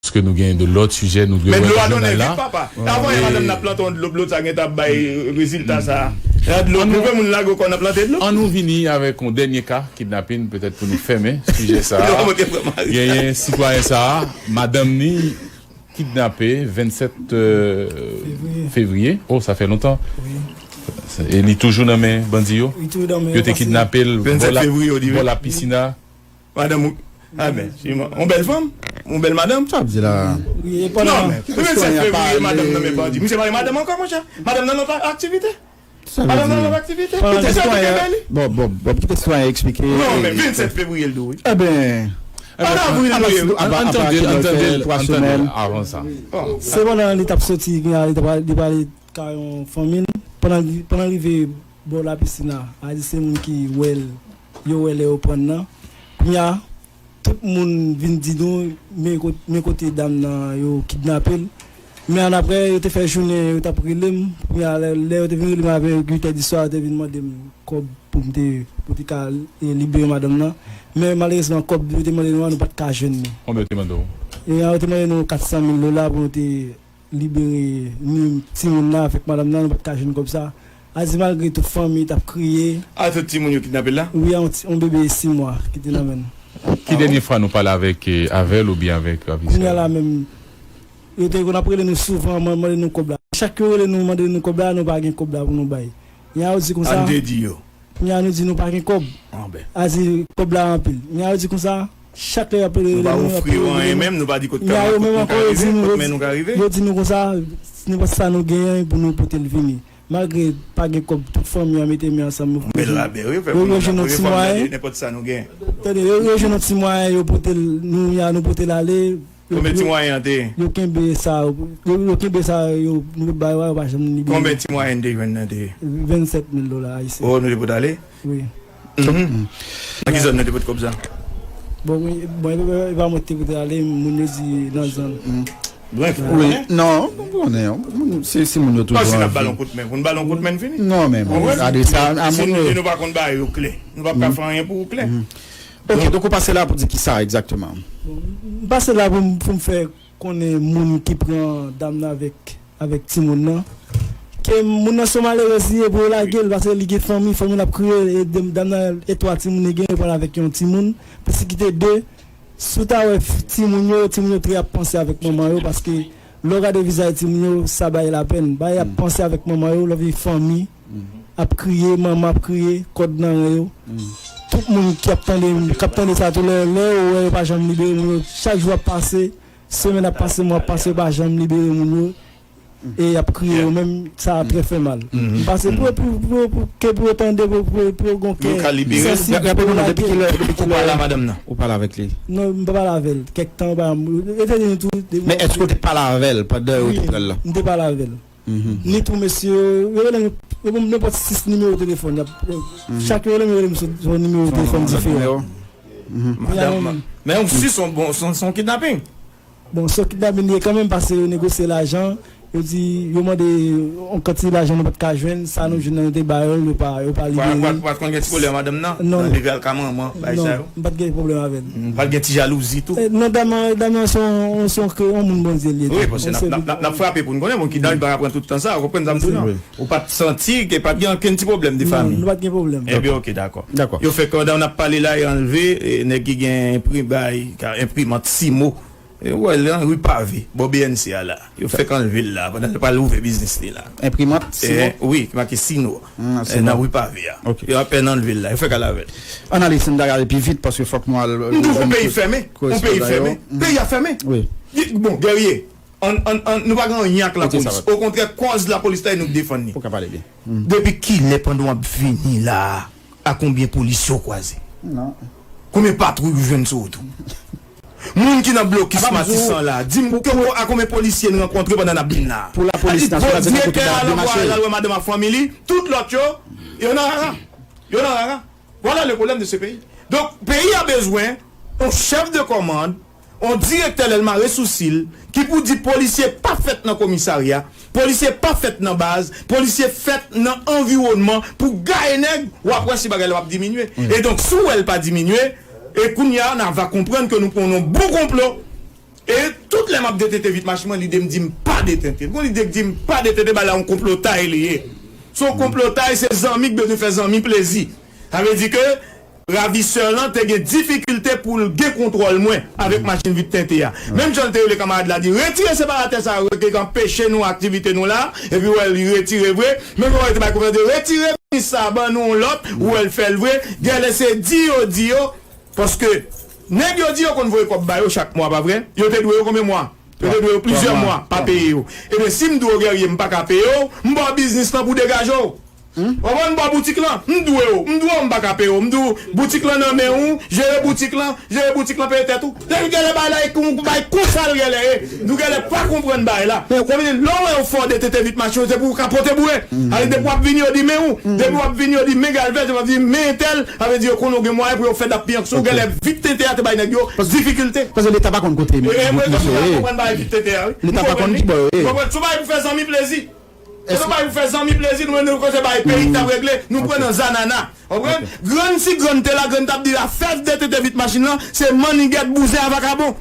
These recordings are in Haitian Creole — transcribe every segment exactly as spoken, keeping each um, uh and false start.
Paske nou gen de lòt sijè nou dwe wè nan jounal la. Men dlo a donnen vit, papa. Avan yè madanm nan plante yon dlo, dlo sa gen t ap bay rezilta sa. Dlo, pou fè moun lage kò nan plante dlo. An nou vini avèk yon dènye ka kidnapin, petèt pou nou fèmen sijè sa. Genyen sitwayen sa, madanm ni kidnape vennsèt fevriye. Oh, sa fè lontan. E li toujou nan men bandi yo. Yo te kidnape l bò lapisina. Madanm ou, a ben, yon bèl fanm, yon bèl madanm. Sa ap di la? Non, men, vennsèt fevriye, madanm nan men bandi. Misye pa gen madanm ankò, monchè. Madanm nan nan aktivite. Madanm nan nan aktivite. Kite sa pou kenbe li. Bon, bon, bon, kite sitwayen eksplike. Non, men vennsèt fevriye l dwe. Eben, an avril nou ye. An tande l, an tande l, an tande l avan sa. Se pandan li t ap soti, li t ap, li t ap ale kay yon fanmi l. Pandan, pandan l rive bò lapisina, a di se moun ki wè l, yo wè lè yo pran nan. Kounye a, tout moun vin di nou, men kot-, men kote dam nan, yo kidnape l. Men annapre, yo te fè jounen, yo t ap rele m. Kounye a, lè, lè yo te vin rele m avè uit è di swa, yo te vin mande m kòb pou m te, pou te ka, e, libere madanm nan. Men malerezman, kòb yo te mande nou an, nou pa t ka jwenn li. Konbyen yo te mande w? E, yo te mande nou kat san mil dola pou nou te libere ni timoun nan avèk madanm nan, nou pa t ka jwenn kòb sa. A di malgre tout fanmi t ap kriye. A, tout timoun yo kidnape l la? Wi, a yon ti, yon bebe sis mwa ki te nan men l. Ki dènye fwa nou pale avèk, eh, avè l oubyen avèk, eh, Kounye a la menm, yo te konn ap rele nou souvan, man-, mande nou kòb la. Chak yo rele nou, mande nou kòb la, nou pa gen kòb la pou nou bay. Kounye a yo di konsa. An te di yo. Kounye a nou di nou pa gen kòb. Anben. A di kòb la anpil. Kounye a yo di konsa, chak lè y ap rele nou, y ap rele nou. Nou pa ofri yo anyen menm, nou pa di kote nou ka rive, kote men nou ka rive. Yo di nou konsa, nenpòt sa nou genyen pou nou pote l vini. Malgre pa gen kòb, tout fanmi an mete men ansanm, nou pote l. Yon bèl rabè, wi, fè pou nou, nou fè pou nou di nenpòt sa nou genyen. Tande, yo, yo jwenn yon ti mwayen, yo pote l, nou, ya, nou pote l ale. Konbyen ti mwayen an te ye? Yo kenbe sa, yo, yo kenbe sa, yo, nou bay, yo pa janm libere. Konbyen ti mwayen n te jwenn nan te ye? Vennsèt mil dola ayisyen. Oh, nou te pot ale? Wi. Mhm. Nan ki zòn nou te pot kòb sa? Bon, wi, bon, e, e, e pa mwen ki te pot ale, moun yo di nan zòn. Wi, non, ou konnen, moun, se, se moun yo toujou anvi. N ap ba l yon kout men, pou n ba l yon kout men, n fini. Non, men, gade sa, a moun yo. Si nou pa konn ba yo klè, nou p ap ka fè anyen pou ou klè. Ok, donk ou pase la pou di ki sa egzakteman? M pase la pou m, pou m fè konnen moun ki pran dam nan avèk, avèk timoun nan, ke moun nan se yon malerèz li ye pou yo lage l, paske li gen fanmi, fanmi l ap kriye, e dam nan e twa timoun li gen, yo pran l avèk yon timoun, plis li kite de. Si w ta wè timoun yo, timoun yo trè ap panse avèk manman yo, paske lè w gade vizaj timoun yo, sa bay lapèn. Bay ap panse avèk manman yo, lè w vin fanmi ap kriye, manman ap kriye, kòd nan ren yo. Tout moun ki ap tande, k ap tande sa tou lè, lè yo wè yo pa janm libere moun yo, chak jou ap pase, semèn ap pase, mwa ap pase, yo pa janm libere moun yo. E y ap kriye yo menm, sa trè fè mal. M pase pou, pou, pou, pou, ke pou yo tande, pou, pou, pou yo gon kè sansi, pou yo lage. Depi kilè, depi kilè ou pale a madanm nan? Ou pale avèk li? Non, m pa pale avè l. Kèk tan, ba, Etazini tou. Men èske ou te pale avè l pandan yo te pran l lan? M te pale avè l. Ni tou mesye yo, yo rele m, yo ban m nenpòt sis nimewo telefòn. Y ap, chak yo rele m, yo rele m sou, sou nimewo telefòn diferan. Madanm, men yon sis, se yon bon, se yon, se yon kidnaping. Bon, se yon kidnaping li ye kanmenm, paske yo negosye lajan, yo di, yo mande yon kantite lajan nou pa t ka jwenn, sa nou jwenn nan, yo te ba yo l, yo pa, yo pa libere l. Ou pa t konn gen ti pwoblèm madanm nan? Non. Nan leve al ka manman, bagay sa yo? Non, m pa t gen pwoblèm avè l. M pa t gen ti jalouzi tou? Eh, non, dam nan, dam nan se yon, se yon kre-, yon moun Bondye li ye tou. Wi, paske n ap, n ap, n ap, n ap frape pou n konnen, bon, kidnaping pa ka pran tout tan sa, ou konprann sa m di w lan? Ou pa t santi ke pa t gen okenn ti pwoblèm de fanmi? Non, nou pa t gen pwoblèm. Ebyen, ok, dakò. Dakò. Yo fè pandan n ap pale la, yo anlve, eh, nèg ki gen enpri-, bay, ka, enprimant Simo. E, ou wè l nan ri Pave, bò B N C a la. Yo fèk anlve l la, pandan l pral ouvè biznis li la. Enprimant Simo? Eh, wi, ki make Sino. Eh, nan ri Pave a. Ok. Yo apèn anlve l la, yo fèk al avè l. Ann ale, si n ta gade pi vit, paske fòk nou al, eh, jwenn kote. M di w, yon peyi fèmen, yon peyi fèmen. Peyi a fèmen. Wi. Bon, Guerrier, An, an, an, nou pa gen anyen ak lapolis. Okontrè, kòz lapolis la, e nou k defann li. Ou ka pale byen. Depi kilè pandan w ap vini la a, a konbyen polisye w kwaze? Non. Konbyen patwouy ou jwenn sou wout ou? Moun ki nan blokis Matisan la, di m a konbyen polisye n rankontre pandan n ap vin la a? Pou lapolis nasyonal, se nan kote bagay yo mache. Direktè a, l al wè madanm ak fanmi li, tout lòt yo, yo nan rara. Yo nan rara. Voilà le problème de ce pays. Donk, peyi a bezwen yon chèf de kòmand, yon direktè lè l mare sousi l, ki pou di polisye pa fèt nan komisarya, polisye pa fèt nan baz, polisye fèt nan anviwònman pou gaye nèg, w ap wè si bagay la p ap diminye. E donk, si w wè l pa diminye, e kounye a, n a va konprann ke nou pran yon bon konplo. E tout lè m ap detente vit machin mwen, lide m di m pa detente. Gon lide k di m pa detente, bagay la yon konplotay li ye. Se yon konplotay, se zanmi k bezwen fè zanmi plezi. Sa vle di ke ravisè lan te gen difikilte pou l gen kontwòl mwen avèk machin vit tente a. Menm jan l te rele kanmarad la di, retire separatè sa yo ki anpeche nou aktivite nou la, epi wè li retire vre, menm jan l te bay konfyans de retire minis sa a, ban nou yon lòt, ou wè l fè l vre, genlè se di yo di yo, paske nèg yo di yo konn voye kòb ba yo chak mwa, pa vre? Yo te dwe yo konbyen mwa? Yo te dwe yo plizyè mwa, pa peye yo. Ebyen, si m di w, Guerrier, m pa ka peye w, m ba w biznis lan pou degaje w. Ou konprann, m ba w boutik lan, m dwe w, m dwe w, m pa ka peye w, m di w, boutik lan nan men w, jere boutik lan, jere boutik lan, peye tèt ou. Depi genlè bagay la, e kou, bay konsa l genlè ye. Nou genlè pa konprann bagay la. Sa vle di, lè w wè yo fè w detente vit machin, se pou w ka pote bouye. Sa vle di, depi w ap vini, yo di men ou. Depi w ap vini, yo di men Galvez, depi w ap vini men entèl, sa vle di, yo konnen w gen mwayen pou yo fè dap piyank sou ou. Genlè vit tente a te bay nèg yo difikilte. Paske Leta pa konn kote misye ye. Leta pa konn ki bò yo ye. Ou konprann? Se yon bagay pou fè zanmi plezi. Se yon bagay pou fè zanmi plezi, nou menm nou koze bay peyi k t ap regle, nou pran nan zanana. Ou konprann? Grann si grann te la, grann t ap di la, fèf de tete vit machin lan, se mannigèt, bouzen a vakabon.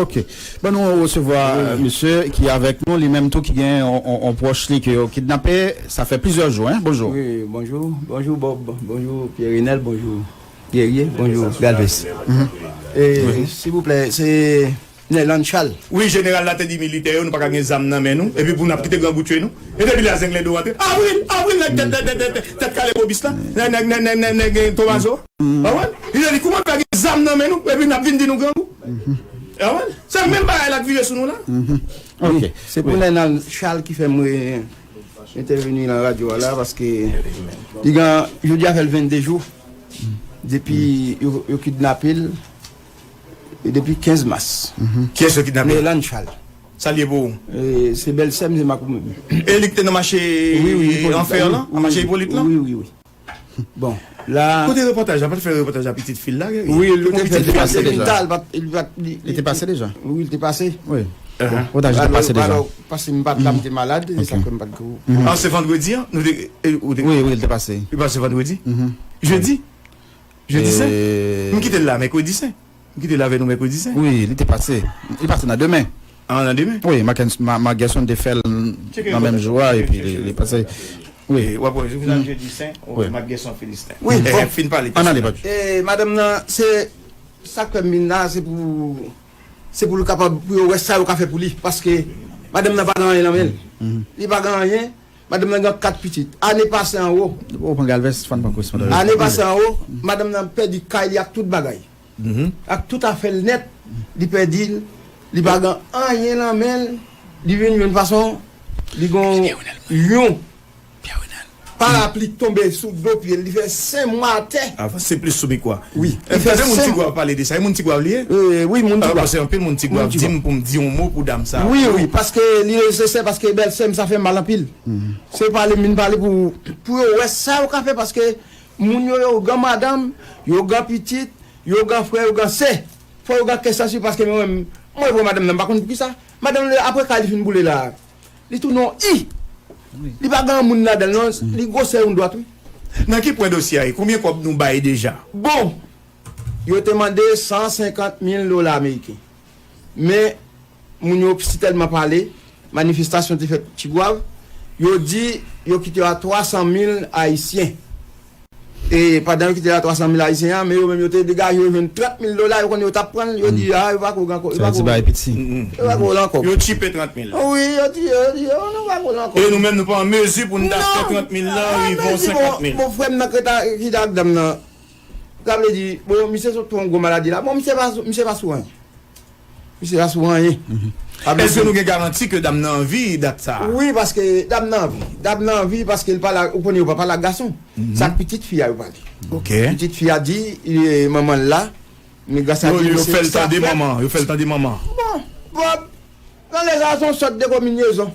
Ok. Bon, nou resevwa euh, misye ki avèk nou, li menm tou ki gen on, on, on pwòch li ke yo kidnape, sa fè plizyè jou, hein? Bonjou. Wi, bonjou. Bonjou Bob, bonjou Pierre Renel, bonjou Guerrier, bonjou Galvez. E, silvouplè, se Nèland Chal. Wi, jeneral la te di militè yo, nou pa ka gen zam nan men nou, epi pou n ap kite grangou tye nou. E depi la zenglendo antre. Avril, avril, nèg tèt, tèt, tèt, tèt, tèt kale bobis la, nèg, nèg, nèg, nèg, nèg, nèg Tomazo. Konprann? Li te di, kouman n fè gen zam nan men nou, epi n ap vin di nou grangou? Konprann? Se menm bagay la k vire sou nou la. Ok. Se pou Nèland Chal ki fè m re- entèveni nan radyo a la paske li gen jodi a fè l vennde jou depi yo, yo kidnape l e depi kenz mas. Kiyès yo kidnape? Nèland Chal. Sa l ye pou ou? E, se bèl sè m, se makou m. E li ki te nan mache anfè lan? Mache Ipolit lan? Wi, wi, wi. Bon, la. Kote repòtaj la? Pa t fè repòtaj a pitit fi l la? Wi, li te fè l depi depi ta. Li te pase deja? Wi, li te pase. Wi. Repòtaj la te pase deja. Alò, paske m pa t la, m te malad, se sa k fè m pa t ko. An, se vandredi an? Nou te. Wi, wi, li te pase. Li pase vandredi? Jedi? Jedi sen? M kite l la mèkredi sen. M kite l avè nou mèkredi sen. Wi, li te pase. Li pase nan demen. Ah, nan demen? Wi, Marc Gerson te fè l nan menm jou a, epi li pase. Wi. W ap wè, jounal jedi sen, Marc Gerson Philistin. Wi, bon. Fin pale. Ann ale, Papi. E, madanm nan, se, sa k fè m vin la, se pou, se pou l kapab, pou yo wè sa yo ka fè pou li. Paske, madanm nan pa gen anyen nan men l. Li pa gen anyen, madanm nan gen kat pitit. Ane pase anwo. Ou pran Galvez, fann pran korespondan. Ane pase anwo, madanm nan pèdi kay li ak tout bagay. Ak tout afè l nèt, li pèdi l, li pa gen anyen nan men l, li vin jwenn fason, li gon yon parapli k tonbe sou do pye l, li fè senk mwa atè. Avanse plis sou mikwo a. Wi. Li fè senk mwa. Moun Tigwav pale de sa, e moun Tigwav li ye? Wi, moun Tigwav. Paske anpil moun Tigwav di m pou m di yon mo pou dam sa. Wi, wi, paske li nesesè, paske bèlsè m sa fè mal anpil. Se pale m vin pale pou, pou yo wè sa yo ka fè, paske moun yo, yo gen madanm, yo gen pitit, yo gen frè, yo gen sè. Fò yo gen kè sansi paske mwen menm, mwen wè madanm nan, m pa konn poukisa. Madanm nan, apre kay li fin boule la, li tounen yon i. Li pa gen moun ladan l non, li gwosè yon dwat wi. Nan ki pwen dosye a ye? Konbyen kòb nou bay deja? Bon, yo te mande san senkant mil dola ameriken. Men, moun yo sitèlman pale, manifestasyon te fèt Tigwav, yo di yo kite yo a twa san mil ayisyen. E pandan yo kite yo a twa san mil ayisyen an, men yo menm yo te degaje yo jwenn trant mil dola, yo konnen yo t ap pran l, yo di a, yo pa ko gen ankò, yo pa ko. Sa di bagay piti. Yo pa ko l ankò. Yo tchipe trant mil. Wi, yo di, yo di, yo, nou pa ko l ankò. E nou menm nou pa an mezi pou n ta fè trant mil lan rive yon senkant mil. Bon, frè m nan ki ta ak dam nan, sa vle di, bon, misye sot tou yon gwo maladi la. Bon, misye pa, misye pa sou anyen. Misye pa sou anyen. Èske nou gen garanti ke dam nan an vi dat sa a? Wi, paske dam nan an vi. Dam nan an vi paske l pale ak, ou konnen yo pa pale ak gason. Se ak pitit fi a yo pale. Pitit fi a di, manman l la, men gras a Dye, misye sa fè. Yo fè l tande manman, yo fè l tande manman. Bon, bon, nan lè sa a se yon sòt de kominyezon.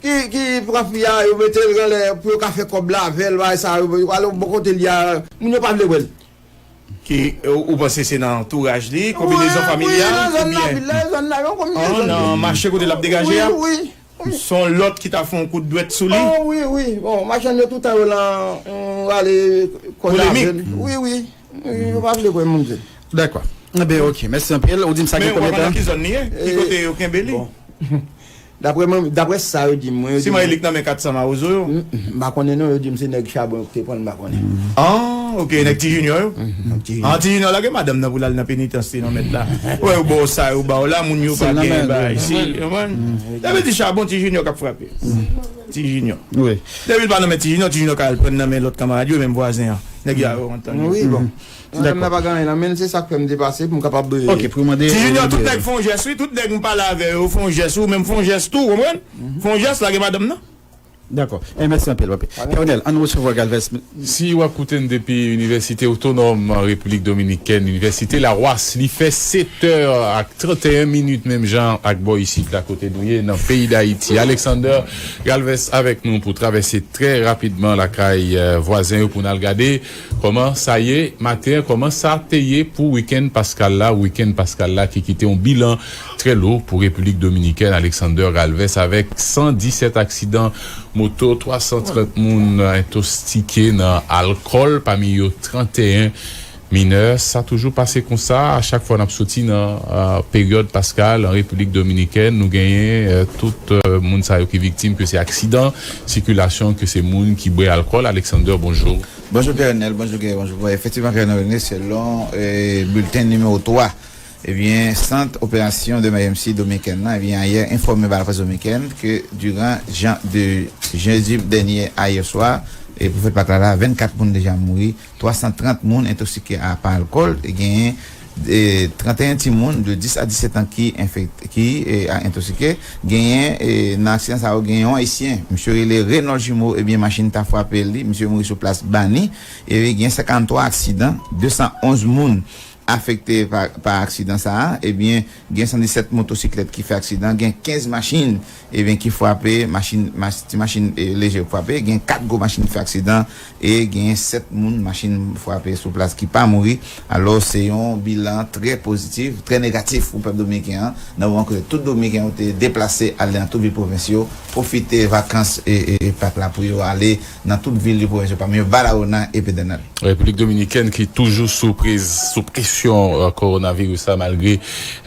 Ki, ki pran fi a, yo mete l anlè pou yo ka fè kòb la avè l, bagay sa yo, yo ale yon bò kote li a, moun yo pa vle wè l. Ki, ou panse se nan antouraj li, konbinezon familyal, oubyen? Wi, nan zòn la, vil la, zòn la, yon konbinezon. An, nan mache kote l ap degaje a? Wi, wi. Se yon lòt ki ta fè yon kout dwèt sou li? O, wi, wi. Bon, machann yo toutan yo lan, ale kòz avè l. Polemik. Wi, wi. Yo pa vle kwè moun se. Dakò. Enben, ok, mèsi anpil. Ou di m sa gen konbyen tan? Men ou pa konn nan ki zòn li ye? Ki kote yo kenbe li? Bon. Daprè mwen, daprè sa yo di mwen, yo di mwen. Siman e li k nan men kat san mawozo yo? M pa konnen non, yo di m se nèg Chabon yo ki te pran l, m pa konnen. Ah, ok, nèg Ti Junior yo? Ah, Ti Junior lage madanm nan pou l al nan penitans li non mèt la. Wè, yo ba w sa yo ba w la, moun yo pa gen bagay. Si, konprann? Sa vle di Chabon, Ti Junior k ap frape. Ti Junior. Depi l pa nan men Ti Junior, Ti Junior ka al pran nan men lòt kanmarad yo, menm vwazen an. Nèg yo a yo antann yo. Wi, bon. Madanm nan pa gen anyen nan men l, se sa k fè m depase pou m kapab. Ok, pou mande. Ti Junior, tout nèg fè yon jès, wi, tout nèg m pale avè yo fè yon jès, ou menm fè yon jès tou, ou konprann? Fè yon jès, lage madanm nan. Dakò. E mèsi anpil, papi. Kolonèl, ann resevwa Galvez. Si w ap koute n depi Inivèsite Otonòm Repiblik Dominikèn, Inivèsite Lawas, li fè sèt è ak trannteyen minit, menm jan ak bò isit la kote nou ye nan peyi Dayiti. Alexander Galvez avèk nou pou travèse trè rapidman lakay, eh, vwazen yo pou n al gade kòman sa ye maten an, kòman sa te ye pou wikenn paskal la, wikenn paskal la ki kite yon bilan trè lou pou Repiblik Dominikèn. Alexander Galvez avèk san disèt aksidan moto, twa san trant moun entostike nan alkòl, pami yo trannteyen minè. Sa toujou pase konsa, a chak fwa n ap soti nan, eh, peryòd paskal an Repiblik Dominikèn, nou genyen, eh, tout, eh, moun sa yo ki viktim, ke se aksidan sikilasyon, ke se moun ki bwè alkòl. Alexander, bonjou. Bonjou Pè Renèl, bonjou Guerrier, bonjou Guerrier. Efektivman, Pè Renèl, selon, eh, bilten nimewo twa, ebyen, sant operasyon de M M C dominikèn nan, ebyen, ayè enfòme ba laprès dominikèn ke diran jan de jedi dènye a yè swa, e pou fèt paskal la, vennkat moun deja mouri, twa san trant moun entosike a pa alkòl, e genyen, e, trannteyen timoun de dis a disèt an ki enfekte, ki, e, a entosike, genyen, e, nan aksidan sa yo, genyen yon ayisyen, misye rele Renòl Jimo, ebyen, machin ta frape li, misye mouri sou plas Bani, e gen senkanntwa aksidan, de san onz moun afekte pa, pa aksidan sa a, ebyen, gen san disèt motosiklèt ki fè aksidan, gen kenz machin, ebyen, ki frape, machin, mach-, ti machin, e, leje frape, gen kat gwo machin ki fè aksidan, e gen sèt moun machin frape sou plas ki pa mouri. Alò, se yon bilan trè pozitif, trè negatif pou pèp dominiken an, nan moman ke tout dominiken yo te deplase al nan tout vil pwovens yo, pwofite vakans e, e, e Pak la pou yo ale nan tout vil de pwovens yo, pami yo Barahona e Pedernal. Repiblik Dominikèn ki toujou sou prez-, sou presyon, eh, kowonaviris la, malgre,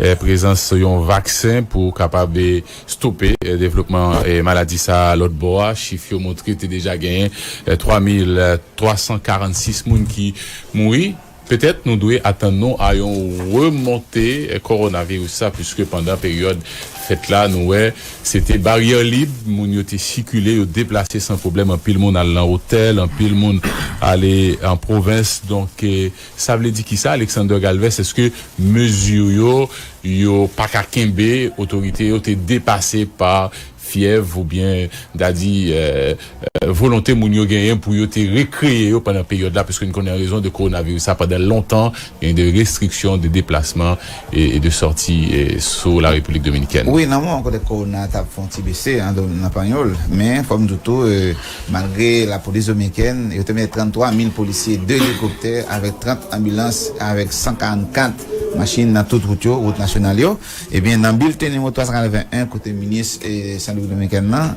eh, prezans yon vaksen pou kapab, eh, stope, eh, devlopman, eh, maladi sa a lòt bò a. Chif yo montre te deja genyen, eh, twa mil twa san karannsis moun ki mouri. Petèt nou dwe atann nou a yon remonte, eh, kowonaviris sa, piske pandan peryòd fèt la, nou wè se te baryè lib, moun yo te sikile, yo deplase san pwoblèm, anpil moun al nan otèl, anpil moun ale an pwovens. Donk, eh, sa vle di kisa, Alexander Galvez? Èske mezi yo, yo pa ka kenbe, otorite yo te depase pa fyèv oubyen, dadi, eh, eh, volonte moun yo genyen pou yo te rekreye yo pandan peryòd la, piske n konnen an rezon de kowonaviris sa, pandan lontan, gen de restriksyon de deplasman e, e de sòti, eh, sou la Repiblik Dominikèn. Wi, nan moman kote kowona t ap fè yon ti bese, an, nan panyòl, men fò m di w tou, eh, malgre lapolis dominikèn, yo te mete tranntwa mil polisye, de elikoptè, avèk trant anbilans, avèk san karannkat machin nan tout wout yo, wout nasyonal yo. Ebyen, nan bilten nimewo twa san katreven en, kote minis, eh, Sante Piblik Dominikèn nan,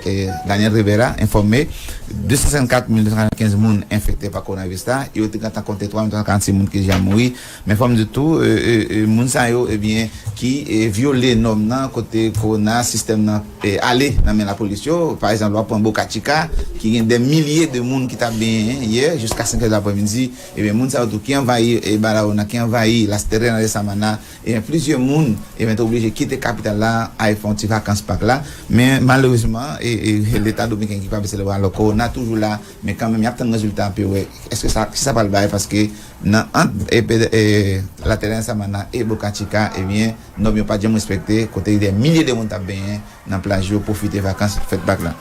eh, Daniel Rivera, enfòme de san senkannkat mil de san katrevenkenz moun enfekte pa kowonaviris la, yo te gentan konte twa mil twa san karannsis moun ki deja mouri. Men fò m di tou, eh, eh, eh, moun sa yo, ebyen, ki, eh, vyole nòm nan, kote kowona, sistèm nan, eh, ale nan men lapolis yo. Pa egzanp, w ap pran Boca Chica, ki gen dè milye de moun ki t ap benyen yè, jiska senk è de laprèmidi. Ebyen, moun sa yo tou ki anvayi, eh, Barahona, ki anvayi Las Terrenas de Samaná, ebyen, plizyè moun, ebyen, te oblije kite kapital la, al fè yon ti vakans Pak la. Men, malerezman, e, e, Leta dominiken ki pa bese lè bra, alò, kowona toujou la, men kanmenm, y ap tann rezilta pou yo wè èske sa, ki sa pral bay, paske nan, ant, e, e, La Terrenas de Samaná e Boca Chica, ebyen, nòm yo pa t janm respekte, kote dè milye de moun t ap benyen nan plaj yo, pwofite vakans fèt Pak la.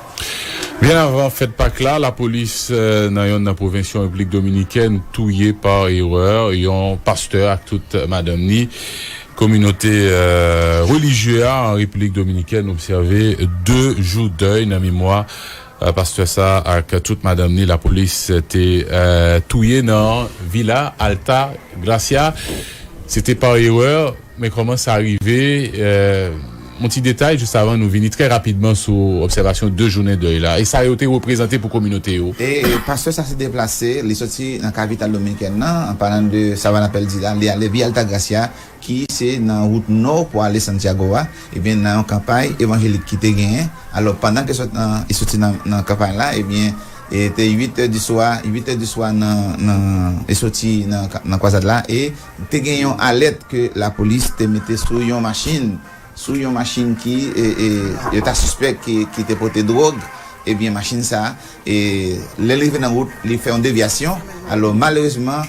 Byen avan fèt Pak la, lapolis, eh, nan yonn nan pwovens yo an Repiblik Dominikèn touye pa erè yon pastè ak tout madanm ni. Kominote, eh, relijye a an Repiblik Dominikèn obsève de jou dèy nan memwa, eh, pastè sa ak tout madanm ni. Lapolis te, eh, touye nan Villa Alta Gracia. Se te pa erè, men kòman sa rive, eh, Yon ti detay, jis avan nou vini trè rapidman sou obsèvasyon de jounen dèy la, e sa yo te reprezante pou kominote yo. E, e, pastè sa se deplase, li soti nan kapital dominikèn nan, an palan de Savannah Perdida, li ale Via Altagracia, ki se nan wout nò pou ale Santiago a, ebyen, nan yon kanpay evanjelik ki te genyen. Alò, pandan ke sot-, nan, li soti nan, nan kanpay la, ebyen, e te uit è di swa, uit è di swa nan, nan, e soti nan, nan kwazad la, e te gen yon alèt ke lapolis te mete sou yon machin, sou yon machin ki, e, e, yo ta sispèk ki, ki te pote dwòg, ebyen, machin sa, e, lè l rive nan wout, li fè yon devyasyon. Alò, malerezman,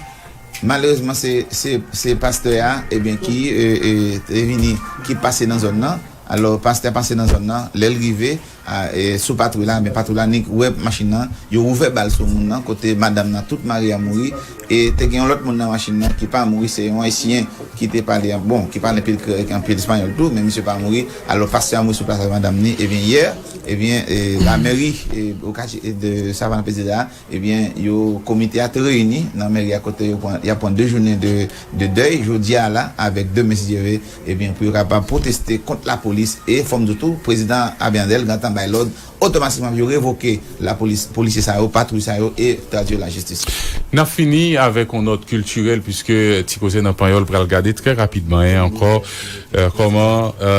malerezman, se, se, se pastè a, ebyen, ki, e, e, te vini, ki pase nan zòn nan. Alò, pastè a pase nan zòn nan, lè l rive, a, e, sou patwouy la, men patwouy la nik wè machin nan, yo ouvè bal sou moun nan, kote madanm nan, tout mari a mouri, e te gen yon lòt moun nan machin nan ki pa mouri, se yon Ayisyen ki te pale, bon, ki pale anpil kreyòl, anpil espanyòl tou, men misye pa mouri. Alò, pastè a mouri sou plas avèk madanm ni, ebyen, yè, ebyen, e, lamèri, e, okaj-, e, de Savannah Perdida, ebyen, yo, komite a te reyini nan mèri a kote yo pran, y ap pran de jounen de, de dèy, jodi a la, avèk demen, si Dye vle, ebyen, pou yo kapab pwoteste kont lapolis. E fò m di w tou, prezidan Abinader gentan bay lòd, otomatikman, pou yo revoke lapolis, polisye sa yo, patwouy sa yo, e tradui yo lajistis. N ap fini avèk yon nòt kiltirèl, piske Ti Koze nan Panyòl pral gade trè rapidman, en, ankò, e, kòman, e,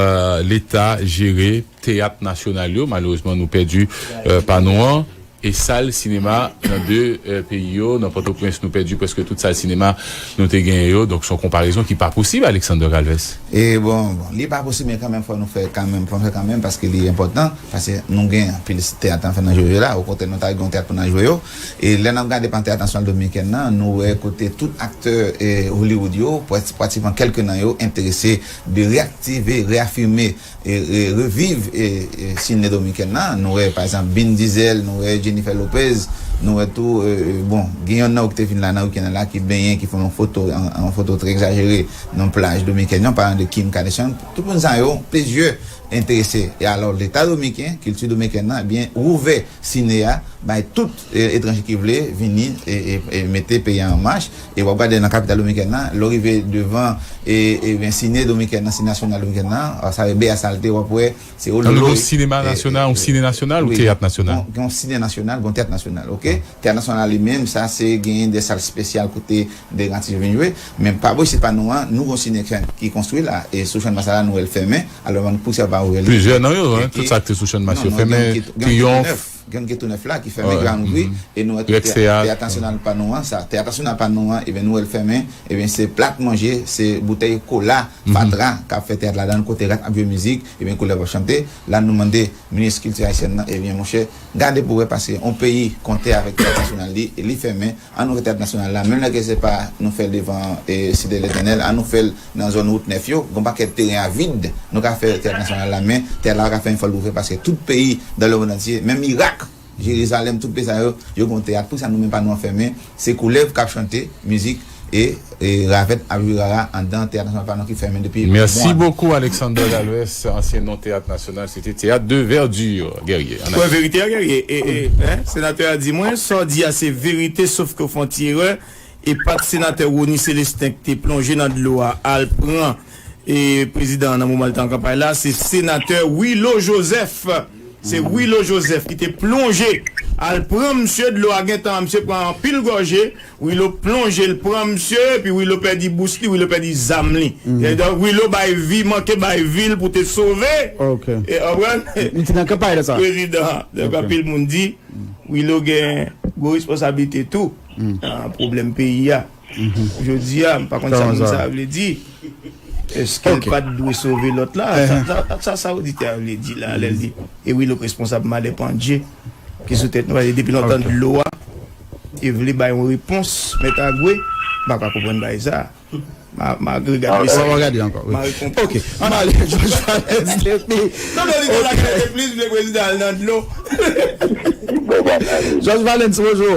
Leta jere teyat nasyonal yo. Malerezman, nou pèdi, e, pa nou an. E sal sinema nan de, e, peyi yo, nan Pòtoprens, nou pèdi prèske tout sal sinema nou te genyen yo. Donk, se yon konparezon ki pa posib, Alexander Galvez. E bon, bon, li pa posib, men kanmenm, fò nou fè kanmenm, fò nou fè kanmenm, paske li enpòtan, paske nou gen anpil teyat an fè nan Jewevela, okontrè, nou ta gen yon teyat pou n al jwe yo. E lè n ap gade pann teyat nasyonal dominikèn nan, nou wè kote tout aktè, e, Hollywood yo, prat-, pratikman kèlke nan yo enterese de reyaktive, reyafime e, e, reviv, e, e, sine dominikèn nan. Nou wè, pa egzanp, Vin Diesel, nou wè Jennifer Lopez, nou wè tou, e, e, bon, gen yonn nan yo ki te vin la nan wikenn nan la, ki benyen, ki fè yon foto, an, an foto trè egzajere nan plaj dominikèn yo, an palan de Kim Kardashian. Tout moun sa yo, plizyè enterese. E alò, Leta dominiken, kilti dominikèn nan, ebyen, ouvè sine a, bay tout, e, etranje ki vle vini, e, e, e mete peyi a an mach. E w ap gade nan kapital dominikèn nan, lè w rive devan, e, e, ben, sine dominikèn nan, sine nasyonal dominikèn nan, a, sa yo, Bea Salte, w ap wè, se Ololo. Nan nouvo sinema nasyonal, yon sine nasyonal ou teyat nasyonal? Gen yon sine nasyonal, gen yon teyat nasyonal, oke? Teyat nasyonal li menm, sa se genyen de sal espesyal kote de granti vin jwe, men pa bò isit pa nou an, nou gen yon sine ki konstwi la, e sou Channmas la, nou wè l fèmen, alò, nou pouse yo pa ouvè li. Plizyè nan yo, en, tout sa ki te sou Channmas yo fèmen, Triyonf. Gen ki tou nèf la, ki fèmen, ki pa ouvri, e nou wè tou teyat, teyat nasyonal pa nou an, sa, teyat nasyonal pa nou an, ebyen, nou wè l fèmen, ebyen, se plat manje, se boutèy kola, fatra, k ap fè teyat ladan l, kote rat ap jwe mizik, ebyen, koulèv ap chante. La, nou mande minis kilti ayisyèn nan, ebyen, monchè, gade pou wè, paske yon peyi konte avèk teyat nasyonal li, e li fèmen, ann ouvè teyat nasyonal la, menm lè ke se pa nou fè l devan, e, Site Letènèl, ann nou fè l nan zòn wout nèf yo, gen yon pakèt teren a vid, nou ka fè teyat nasyonal la, men teyat la pa ka fèmen, fò l ouvè, paske tout peyi dans le monde entier, menm Irak, Jerizalèm, tout peyi sa yo, yo gen yon teyat. Poukisa nou menm pa nou an fèmen? Se koulèv k ap chante mizik e, e ravèt ap jwe rara anndan teyat nasyonal pa nou ki fèmen depi mwa. Merci beaucoup, Alexander Galvez, ansyen non teyat nasyonal, se te Théâtre de Verdure, Guerrier. Wè, verite a, Guerrier. E, e, en, senatè a di mwen, sa w di a se verite, sof ke w fè yon ti erè. E pa t senatè Rony Célestin ki te plonje nan dlo a, al pran, e, prezidan an nan moman l te an kanpay la, se senatè Willo Joseph. Se Willo Joseph ki te plonje, al pran misye, dlo a gentan, misye pran anpil gòje, Willo plonje, l pran misye, epi Willo pèdi bous li, Willo pèdi zam li. E donk, Willo bay vi, manke bay vi l pou te sove. E, konprann? Li te nan kanpay la, sa. Prezidan an. Donk, anpil moun di, Willo gen gwo responsablite tou nan pwoblèm peyi a. Jodi a, m pa konn sa moun sa a vle di. Èske l pa t dwe sove lòt la? Sa, sa, sa, sa oditè a vle di la, lè l di, e Willo k responsab malè pandje ki sou tèt nou, paske depi lontan dlo a, e vle bay yon repons, mèt Agwe, m pa ka konprann bagay sa. Ma, ma regade mesaj. Ou gade ankò, wi. Ma rekonprann. Ok. Ann ale, Georges Valens, epi. Non, non, li te la, li te plis vle prezidan al nan dlo. Georges Valens, bonjou.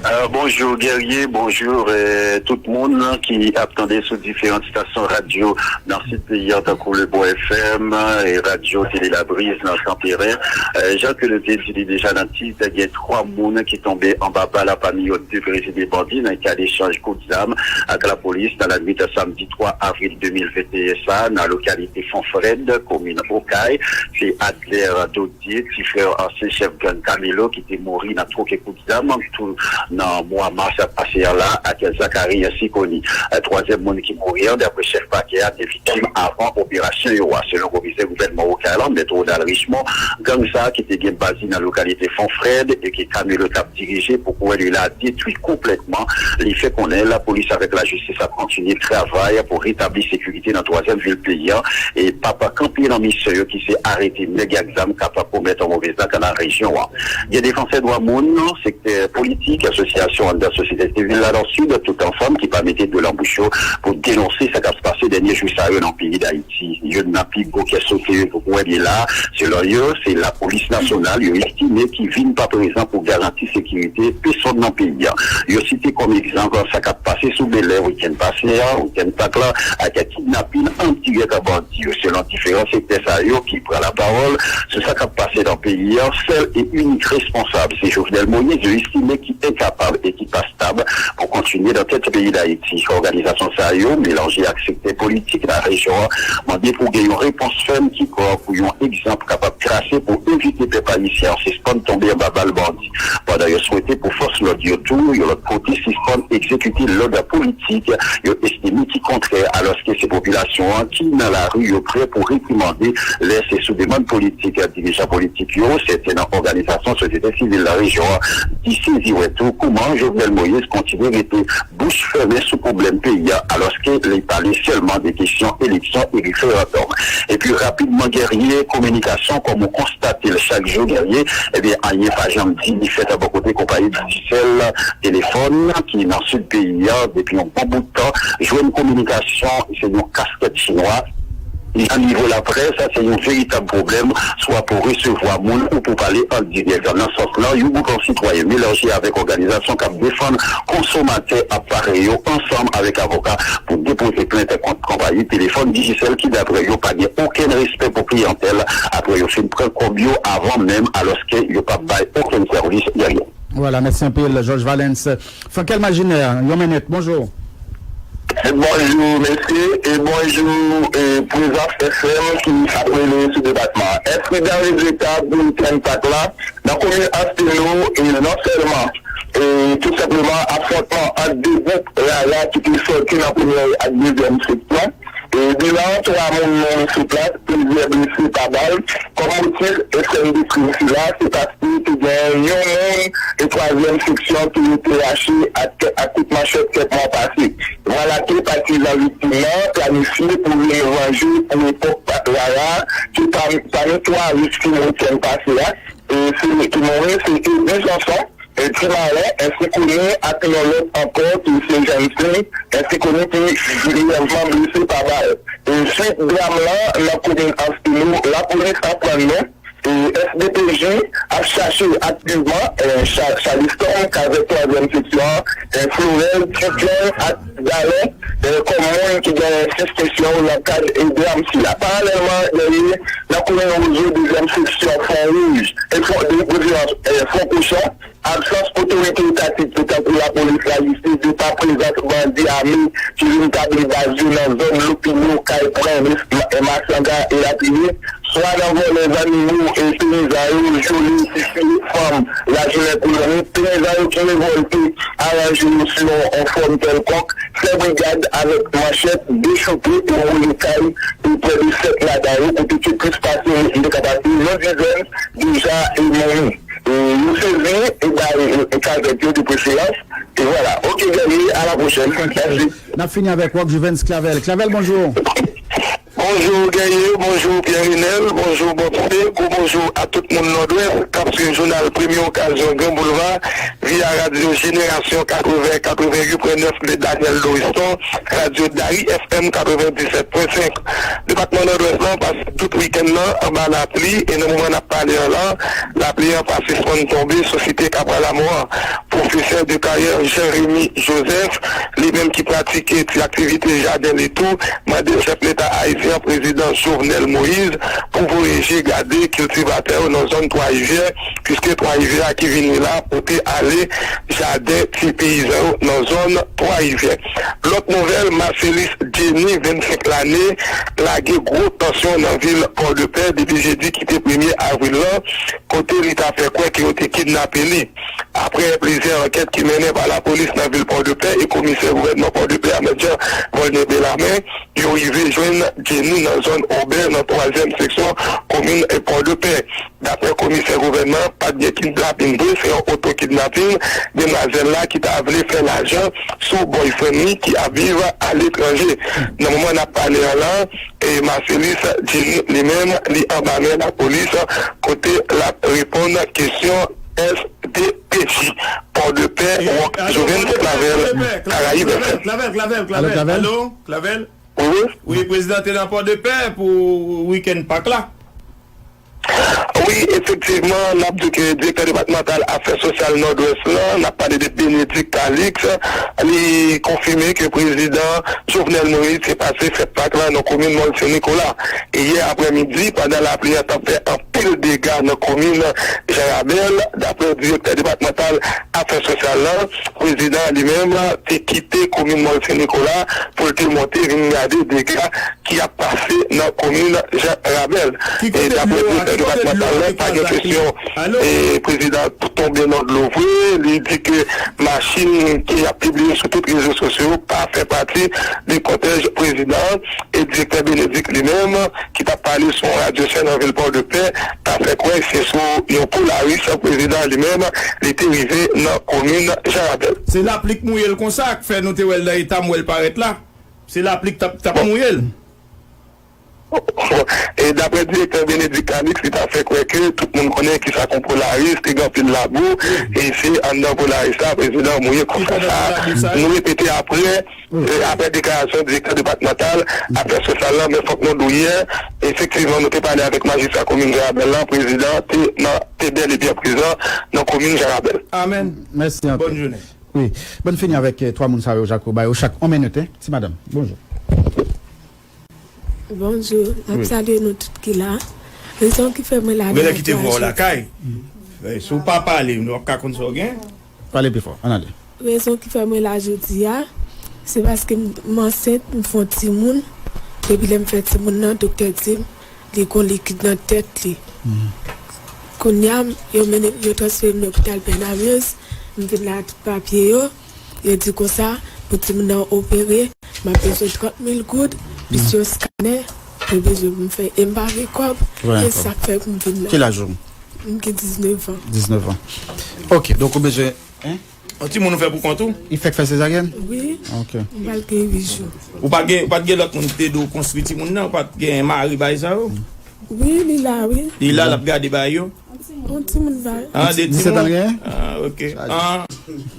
Euh, bonjou Guerrier, bonjou euh, tout moun ki ap tande sou diferan stasyon radyo nan sid peyi a, tankou Le Bon F M, e radyo Tele Labriz nan Kanperen. Euh, jan ke nou te di li deja nan tit, gen twa moun ki tonbe anba bal, pami yo de prezime bandi nan ka dechanj kout zam ak lapolis nan lannwit samdi twa avril de mil venteyen sa nan lokalite Fon Frèd, komin Okay. Se Adler Dodye, ti frè ansyen chèf gang Camelo, ki te mouri nan twoke kout zam tou nan mwa mas pase a la ak Zacharie Siconi. Twazyèm moun ki mouri an, daprè chèf pakè a, te viktim avan operasyon yo a. Selon komisè gouvènman Okay la, Mèt Ronald Richemond, gang sa a ki te gen baz li nan lokalite Fon Frèd e ke Camelo t ap dirije, pwokirè li la detwi konplètman. Li fè konnen lapolis avèk lajistis ap kontinye travay pou retabli sekirite nan twazyèm vil peyi a e p ap kanpe nan misyon yo ki se arete nèg ak zam k ap komèt move zak nan rejyon an. Gen defansè dwa moun, sektè politik, asosyasyon anndan sosyete sivil la nan Sid, tout ansanm ki pa mete dlo nan bouch yo pou denonse sa k ap pase dènye jou sa yo nan peyi Dayiti. Youn nan pi gwo kè sote yo pou wè li la, selon yo, se lapolis nasyonal yo estime ki vin pa prezan pou garanti sekirite pèsòn nan peyi a. Yo site kòm egzanp sa k ap pase sou Bèlè wikenn pase a, wikenn Pak la, ak kidnapin an dirèk a bandi yo. Selon diferan sektè sa yo ki pran lapawòl sou sa k ap pase nan peyi a, sèl e inik responsab se Jovenel Moïse, yo estime ki enkapab e ki pa stab pou kontinye nan tèt peyi Dayiti. Òganizasyon sa yo, melanje ak sektè politik nan rejyon an, mande pou gen yon repons fèm ki klè pou yon egzanp kapab trase pou evite pèp ayisyen an sispann tonbe anba bal bandi. Pandan yo swete pou fòs lòd yo tou, yon lòt kote, sispann egzekite lòd politik yo estime ki kontrè alòske se popilasyon an ki nan lari yo prè pou reprimande lè se sou demann politik. Dirijan politik yo, sèten nan òganizasyon sosyete sivil nan rejyon an, di sezi wè tou kòman Jovenel Moïse kontinye rete bouch fèmen sou pwoblèm peyi a, alòske li pale sèlman de kesyon eleksyon e referandòm. Epi rapidman, Guerrier, kominikasyon, kòm ou konstate l chak jou, Guerrier, ebyen, anyen pa janm di li fèt bò kote konpayi Digicel, telefòn ki nan sid peyi a depi yon bon bout tan jwenn kominikasyon, se yon kaskèt chinwa. Nan nivo laprès, sa se yon veritab pwoblèm, swa pou resevwa moun ou pou pale an dirèk. Nan sans lan, yon gwoup sitwayen melanje avèk òganizasyon k ap defann konsomatè ap pare yo ansanm avèk avoka pou depoze plent kont konpayi telefòn Digicel ki, daprè yo, pa gen okenn respè pou kliyantèl apre yo fin pran kòb yo avan menm, alòske yo p ap bay okenn sèvis dèyè. Vwala, mèsi anpil, Georges Valens. Frankel Majinè, yon minit, bonjou. Bonjou, mesye, e bonjou, e, Prezans F M ki ap rele sou depatman an. Ensidan regreta pou wikenn Pak la nan komin Ansteno, e non sèlman, e, tou senpleman afwontman ant de gwoup rara ki te sòti nan premyè ak dezyèm seksyon, E bilan, twa moun mouri sou plas, plizyè blese pa bal. Kòm motif, S N D krim sila, se paske te gen yon moun e twazyèm seksyon ki rete rache ak, ak kout manchèt kèk mwa pase. Vwala ke patizan viktim nan planifye pou vin vanje pou epòk rara, ki pami, pami twa viktim wikenn pase a, e se ki mouri, se Edi Sonson, e Ti Maren, ensi koni ak yon lòt ankò ki se jèn fi, ensi koni ki grièvman blese pa bal. E swit dram lan nan komin Ansteno, lapolis aprann nou, e S D P J ap chache aktivman, e Cha-, Charleston, Kazèk twazyèm seksyon an, e Florèl, Ti Djòy ak Dalen, e kòm moun ki genyen sispesyon yo nan kad e dram sila. Paralèlman, Guerrier, nan komin Wozo, dezyèm seksyon Fon Wouj, e Fon, de, de, e Fon Kochon, absans otorite etatik yo tankou lapolis, lajistis, de pa prezans bandi ame ki vin tabli baz yo nan zòn Lopino, Kay Pran, Mas-, Masanga elatriye, swa nan vòlè zannimo e peyizan yo, vyole, titye fanm, lajounen koloni, peyizan yo ki revòlte, aranje yo sou yon, yon fòm kèlkonk, fè brigad avèk manchèt, dechouke e wole kay, e prè de sèt ladan yo, kote ke plis pase, m te ka pase yon dizèn deja e mouri. E yo sezi e bay, e, e kazèk yo de preferans. E vwala. Oke, Guerrier, a la pwochèn. Mèsi. N ap fini avèk Rock Juvens Clavel. Clavel, bonjou. Bonjou Guerrier, bonjou Pierre Renel, bonjou Bob C, gwo bonjou a tout moun Nòdwès k ap swiv jounal Premye Okazyon Gran Boulva via radyo Jenerasyon katreven, katreven uit pwen nèf de Daniel Loriston, radyo Dari F M katreven disèt pwen senk. Depatman Nòdwès lan pase tout wikenn nan anba lapli e nan moman n ap pale an la, lapli an pa sispann tonbe sou site Kapwa Lamò an. Pwofesè de kayè Jean Remy Joseph, li menm ki pratike ti aktivite jaden li tou, mande chèf leta ayisyen an, prezidan Jovenel Moïse, pou voye je gade kiltivatè yo nan zòn Twa Rivyè, piske Twa Rivyè a ki vini la pote ale jaden ti peyizan yo nan zòn Twa Rivyè. Lòt nouvèl, Marcellus Jenny, vennsenk lane, lage gwo tansyon nan vil Pòdepè depi jedi ki te premye avril lan, kote li ta fè kwè ke yo te kidnape li. Aprè plizyè ankèt ki mennen pa lapolis nan vil Pòdepè e komisè gouvènman Pòdepè a, Mèt Jean Volney Bellarmé, yo rive jwenn Jenny nan zòn Obè, nan twazyèm seksyon komin Pòdepè. Daprè komisè gouvènman an, pa t gen kidnaping vre, se yon oto-kidnaping demwazèl la ki ta vle fè lajan sou boyfriend li ki ap viv aletranje. Nan moman n ap pale an la, e Marcellus Jenny li menm, li anba men lapolis, kote l ap reponn kesyon S D P J. Pòdepè, Wòk Joven, Clavel, Karayib F M. Clavel, Clavel, Clavel. Alo, Clavel? Wi, wi. Wi, prezidan te nan Pòdepè pou wikenn Pak la. Wi, efektivman, n ap di ke direktè depatmantal afè sosyal Nòdwès lan, n ap pale de Bénédicte Calixte, li konfime ke prezidan Jovenel Moïse te pase fèt Pak la nan komin Mòn Sen Nikola. E yè aprèmidi, pandan lapli an t ap fè anpil dega nan komin Jan Rabèl, daprè direktè depatmantal afè sosyal lan, prezidan an li menm te kite komin Mòn Sen Nikola pou l te monte vin gade dega ki ap pase nan komin Jan Rabèl. E daprè direktè depatmantal lan, pa gen kesyon, e prezidan tonbe nan dlo vre. Li di ke machin ke y ap pibliye sou tout rezo sosyo pa fè pati de kòtèj prezidan an. E direktè Bénédicte li menm, ki t ap pale sou yon radyo chèn nan vil Pòdepè, ta fè kwè se sou yon Polaris prezidan an li menm, li te rive nan komin Jan Rabèl. Se lapli k mouye l konsa k fè nou te wè l nan eta m wè l parèt la. Se lapli k t ap, t ap mouye l. E daprè direktè Bénédicte Calixte, li ta fè kwè ke tout moun konnen kisa k yon Polaris, te gen anpil labou, e se anndan Polaris la, prezidan an mouye konsa. Nou repete aprè, e, aprè deklarasyon direktè depatmantal afè sosyal lan, men fòk nou di w yè, efektivman, nou te pale avèk majistra komin Jan Rabèl lan, prezidan te nan, te bèl e byen prezan nan komin Jan Rabèl. Amèn. Mèsi anpil. Bòn jounen. Wi. Bon, fini avèk, eh, twa moun sa yo, Jaco, ba yo chak yon minit, hein. Ti madanm, bonjou. Bonjou, n ap salye nou tout ki la. Rezon ki fè mwen la jodi a. Ou genlè kite vwa w lakay. Eh, si w pa pale, nou p ap ka konn sa w gen. Pale pi fò, ann ale. Rezon ki fè mwen la jodi a, se paske m, m ansent, m fè yon timoun. Depi lè m fè timoun nan, doktè di m, li gon likid nan tèt li. Kounye a, yo mennen, yo transfere m lopital Bernavez, m vin la ak tout papye yo. Yo di konsa, pou timoun nan opere, m ap bezwen trant mil goud, plis yon skanè, yo bezwen pou m fè, e m pa gen kòb, e sa k fè pou m vin la. Ki laj ou? M gen diznèf an. Diznèf an. Ok, donk ou bezwen, hein? Yon timoun ou fè pou kont ou? Li fèk fè sezaryèn? Wi. Ok. M pral gen uit jou. Ou pa gen, ou pa t gen lòt moun ki te di w konstwi timoun nan, ou pa t gen mari bay sa yo? Wi, li la, wi. Li la, l ap gade bay yo? Yon timoun bay. Ah, de timoun? Disèt an l genyen? Ah, ok. Ah,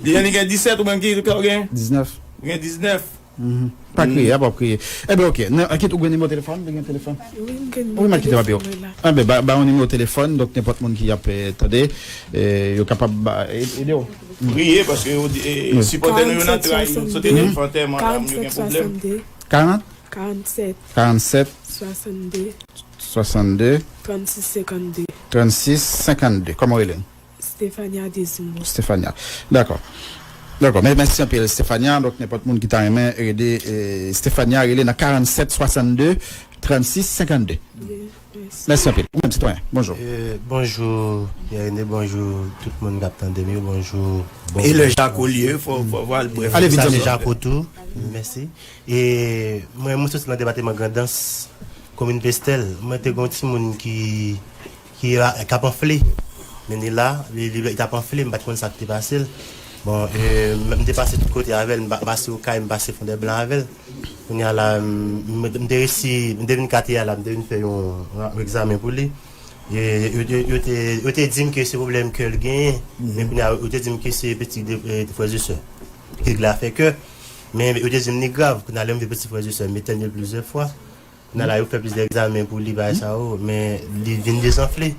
li gen, li gen disèt, ou menm ki lè w gen? Diznèf. Ou gen diznèf? Mhm. Pa kriye, apa w ap kriye. Enben, ok. Nan, kit ou gen nimewo telefòn? Ou gen telefòn? Wi, m gen nimewo telefòn mwen la. Enben, ba, ba yon nimewo telefòn, donk nenpòt moun ki ap, eh, tande, eh, yo kapab ba, e-, ede w. Priye, paske yo di, eh, sipòtè nou yo nan tray, yo sote nan antèman, yo gen pwoblèm. Karant? Karant-sèt. Karant-sèt. Swasann-de. Swasann-de. Trannsis senkannde. Trannsis senkannde. Kòman w rele? Stefania Désiré. Stefania. Dakò. Dakò. Men, mèsi anpil, Stefania. Donk, nenpòt moun ki ta renmen ede, eh, Stefania, rele nan karant-sèt swasann-de, trannsis senkannde. Wi, mèsi. Mèsi anpil. Ou menm, sitwayen, bonjou. Eh, bonjou, Pierre René, bonjou, tout moun k ap tande m yo, bonjou. E lè Jaco li ye, fò, fò, fò al brèf. Ale vit, Jaco tou. Mèsi. E mwen, mwen soti nan depatman Grandans, komin Pestèl. Mwen te gen yon timoun ki, ki a, k ap anfle. Men li la, li, li, li t ap anfle, m pa t konn sa k te pase l. Bon, e, m m te pase tout kote avè l, m pa- m pase Okay, m pase Fondèblan avè l. Kounye a la, m m- m te resi, m te vin K T A la, m te vin fè yon, yon egzamen pou li. E, yo, yo, yo te, yo te di m ke se pwoblèm kè l genyen, men kounye a, yo te di m ke se peti de, e, frè e sè. Ke l la fè kè, men yo te di m li grav, kounye a lè m vin peti frè e sè, m etène l plizyè fwa. Kounye a la, yo fè plizyè egzamen pou li, bagay sa yo, men li vin dezanfle.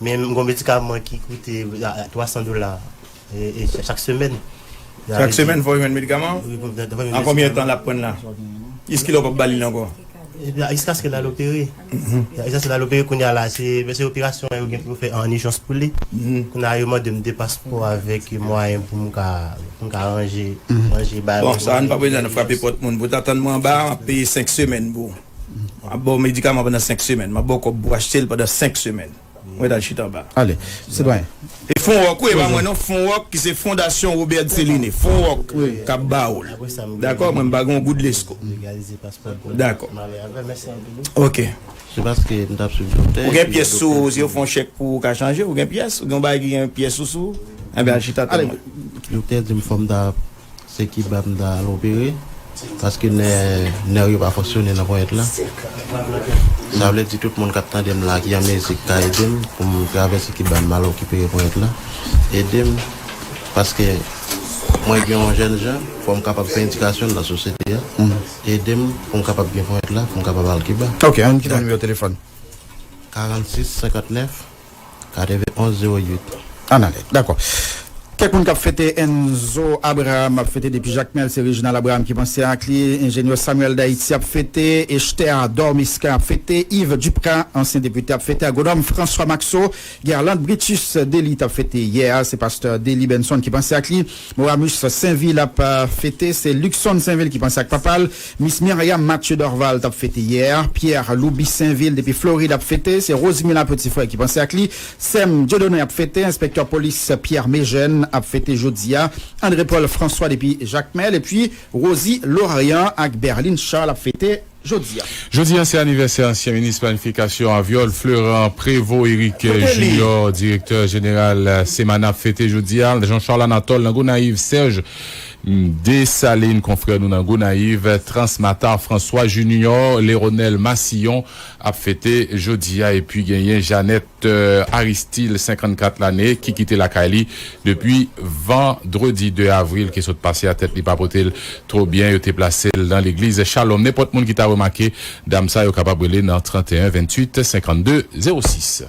Men m gon medikaman ki koute, a, a, twa san dola, e, e cha- chak semèn. Chak semèn, fò w jwenn medikaman an? Wi, fò m jwenn medikaman. An konbyen tan l ap pran l la? Jiskilè w p ap ba li l ankò? Ebyen, jiskaske l al opere. Jiskaske l al opere, kounye a la, se, se operasyon an yo gen pou yo fè an ijans pou li. Kounye a, yo mande m de paspò avèk mwayen pou m ka, pou m ka ranje, ranje bagay. Bon, sa, nou pa bezwen frape pòt moun. Pou t atann mwen anba, m ap peye senk semèn pou ou. M ap ba w medikaman pandan senk semèn. M ap ba w kòb pou w achte l pandan senk semèn. Mwen t al chita anba. Ale, sitwayen. E Fon Wòk, wi, e pa mwen non, Fon Wòk, ki se Fondasyon Robert Céliné. Fon Wòk k ap ba w l. Dakò, mwen m pa gen yon goud lesko. Dakò. Ok. Se paske m t ap swiv doktè. Ou gen pyès sou, si yo fè yon chèk pou ou ka chanje, ou gen pyès, ou gen yon bagay ki gen pyès ou sou, enben al chita tann mwen. Doktè di m fò m ta Se ki ba m ta al opere, paske nè, nè yo pa fonksyone nan ponyèt la. Sa vle di tout moun k ap tande m la ki an mezi k ka ede m pou m travèse ki ba m al okipere ponyèt la. Ede m, paske mwen gen yon jèn jan, fò m kapab fè endikasyon l nan sosyete a. Ede m pou m kapab gen ponyèt la, pou m kapab al Kiba. Ok, ann kite nimewo telefòn. Karannsis senkantnèf. Katrevenonz zewo uit. Ann ale, dakò. Kèk moun k ap fete, Enzo Abraham ap fete depi Jakmèl, se Reginald Abraham ki panse ak li. Enjenyè Samuel Dayiti ap fete, Esther Dormisca ap fete, Yves Duprat, ansyen depite, ap fete, Agwonòm François Maxo, Guerlande Britus Dely t ap fete yè a, se pastè Dely Benson ki panse ak li. Moramus Sainvil ap, euh, fete, se Luckson Sainvil ki panse ak papa l. Miss Myriam Mathieu Dorval t ap fete yè. Pierre Louby Sainvil depi Florid ap fete, se Rosimila Petit Frère ki panse ak li. Sèm Dieudonné ap fete, enspektè polis Pierre Méjeune ap fete jodi a. André Paul François depi Jakmèl, epi Rosie Lorient ak Berline Charles ap fete jodi a. Jodi a, se anivèsè ansyen minis planifikasyon Aviol Fleurant, Prévost Éric Junior, direktè jeneral Semanah, ap fete jodi a. Jean Charles Anatole nan Gonayiv, Serge Desalin, konfrè nou nan Gonayiv, Transmatar, François Junior, Leronel Massillon ap fete jodi a, epi genyen Jeannette, euh, Aristil, senkannkat lane, ki kite lakay li depi vandredi de avril ki sot pase a, tèt li pa pote l twò byen, yo te plase l nan legliz Shalom. Nenpòt moun ki ta remake dam sa, yo kapab rele nan trannteyen venntuit senkannde zewo sis.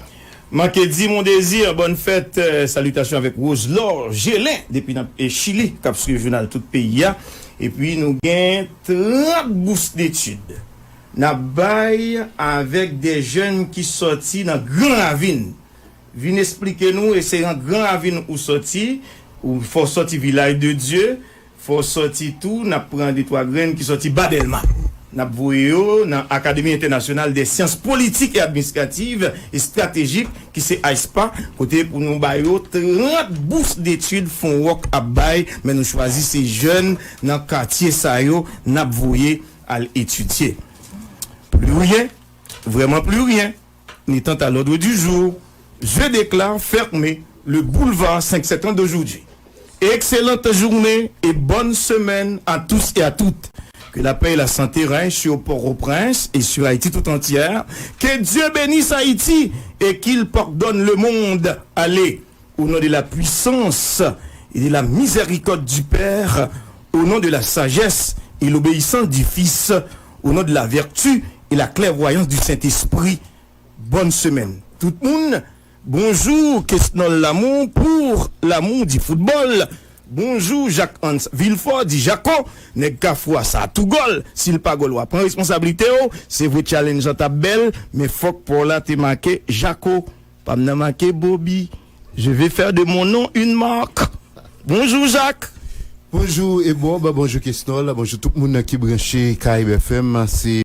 Manke di mon dezi, bòn fèt, euh, salitasyon avèk Roselor Gelin, depi nan, e, Chili, k ap swiv jounal tout peyi a. Epi nou gen trant bous detid n ap bay avèk de jèn ki sòti nan Gran Ravin. Vin esplike nou, e se nan Gran Ravin ou sòti, ou fò sòti Vilaj de Dye, fò sòti tou, n ap pran de twa grenn ki sòti Ba Dèlma. N ap voye yo nan Académie Internationale des Sciences Politiques et Administratives et Stratégiques, ki se AISPA, kote pou nou ba yo trant bous detid Fon Wòk ap bay, men nou chwazi se jèn nan katye sa yo n ap voye al etidye. Pli ryen, vrèman pli ryen. Il est à l'ordre du jour. Je déclare fermé le boulevard cinq sept un d'aujourd'hui. Excellente journée et bonne semaine à tous et à toutes. Que la paix et la santé règnent sur Port-au-Prince et sur Haïti tout entière. Que Dieu bénisse Haïti et qu'il pardonne le monde. Allez, au nom de la puissance et de la miséricorde du Père, au nom de la sagesse et l'obéissance du Fils, au nom de la vertu et la clairvoyance du Saint-Esprit. Bonne semaine. Tout moun, bonjou Kesnol Lamour pour l'amour du football. Bonjou Jacques Hans Villefort, di Jako, nèg Kafou a sa tou gòl. Si l pa gòl, w a pran responsablite w. Se vre challenge an t ap bèl, men fòk pa w la te make Jako. Pa m nan make Bobby. Je vais faire de mon nom une marque. Bonjou Jacques. Bonjou Ebon, bonjou Kesnol, bonjou tout moun ki branche Karayib F M. Se